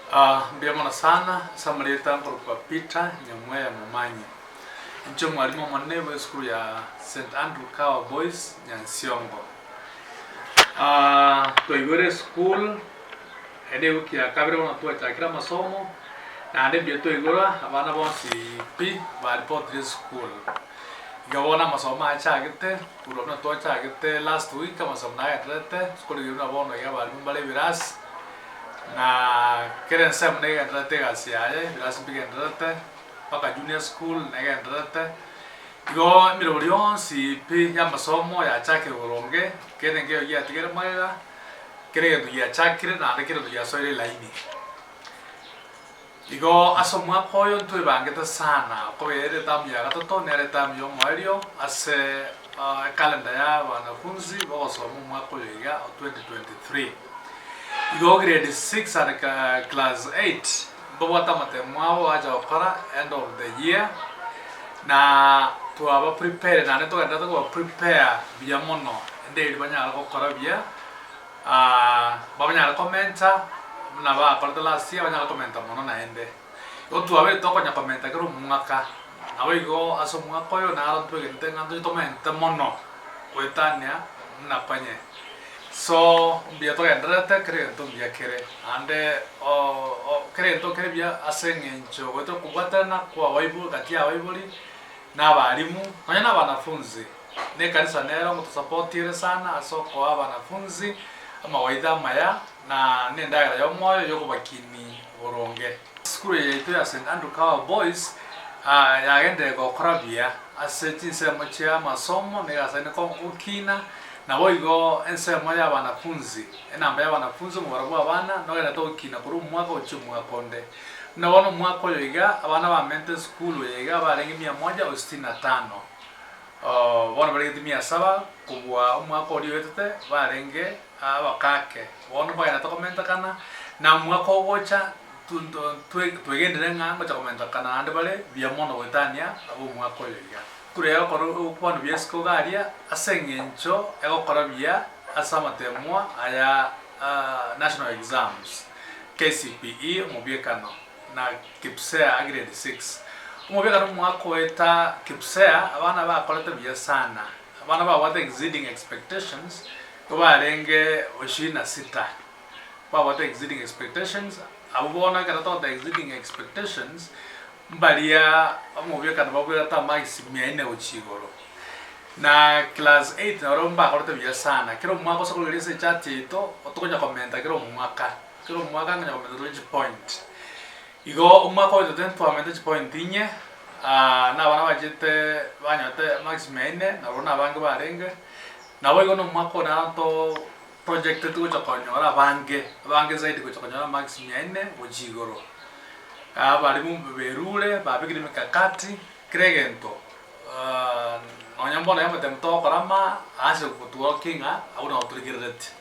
Mbuya mono sana ase amarieta nkorokwa Peter Nyamweya Momanyi. Inche omwalimu omonene bw'esukuru ya St Andrew Kawa Boys Nyansiongo. Twaigwere esukuru eye ne ewiki ya kabere bono twachakire amasomo, naende mbuya twaigora abana bonsi pi baripotire esukuru. Iga bono amasomo achagete, korwa buna twachagete last week amasomo nagendererete, sukuru buna bono iga abalimu mbare ebirasi. Na kera ensemo negendererete egasi yaye, ebirasi mbigendererete, mpaka junior school negendererete. Igo emeremo yonsi pi y'amasomo yachakire boronge, kende nkeiyo giatigere magega, kera egento giachakire naende kera egento giasoire elaini. Igo ase omwaka oyo ntwebangete sana koba ere etamu ya gatato nere etamu y'omoerio ase ecalendar ya abanafunzi bogosoma omwaka oyo iga o 2023. Igo grade 6 and class 8 mbabwate amatemo abo bacha gokora end of the year na twaba prepare naende togenderete koba prepare buya mono ende erio banyare gokora buya. Banyare komenta buna bakorete last year, banyare komenta mono naende. Igo twabeire tokonya komenta kera omwaka, naboigo ase omwaka oyo naro ntwegenete ng'a ntoche tomente mono goetania buna konye. So, mbuya togendererete kera egento mbuya kere, naende kera egento kere buya ase eng'encho goetera okobwaterana kwa abaibori gati ya abaibori na abalimu, nonya na abanafunzi. Na ekanisa nero ngotosapotie ere sana ase okoa abanafunzi amawaidha amaya na nendagera y'omoyo y'okobakinia boronge. Esukuru eye yaito ya St Andrew Kawa Boys yagenderire gokora buya ase chinsemo chia amasomo na egasaine gokina, naboigo ensemo ya abanafunzi, enamba ya abanafunzi omobaro bwa abana nogenderete gokina korwa omwaka gochia omwaka onde. Buna bono omwaka oyo iga abana bamente esukuru eye iga barenge mia moja o sitini na tano. Bono barigete mia saba kobua omwaka oria oetete barenge abakake. Bono mbagenda tokomentekana, na omwaka ogocha twegenire ng'a ngocha komentekana naende bare buya mono goetania ab'omwaka oyo iga. Kure egokora ogokwana buya isiko iga aria ase eng'encho egokora buya ase amatemwa aya national exams, KCPE omobiekano. na Kipsea grade 6. Omobekano omwaka oeta Kipsea abana bakorete buya sana. Abana babwate exceeding expectations igo barenge ishirini na sita. Babwate exceeding expectations, abwo bono ekero togoteba exceeding expectations mbaria omobekano babwate amarks mia nne gochia igoro. Na class 8 nabarabwo mbakorete buya sana. Kera omwaka ase okorigereria ase echart yaito, tokonya komenta kera omwaka. Kera omwaka ngonya komenta tore chipoint. Igo omwaka oyo totebe ntwamente chipoint inye, na abana bachete banyorete marks mia ine, nabo na abange barenge. Naboigo na omwaka oyo naro nto projected gocha konyora abange, abange zaidi gocha konyora marks mia ine gochia igoro. Abalimu berure, babekire emikakati, kera egento nonya mbono amatemu togokora ama, ase gotwokia ng'a abwo nabo torigereretie.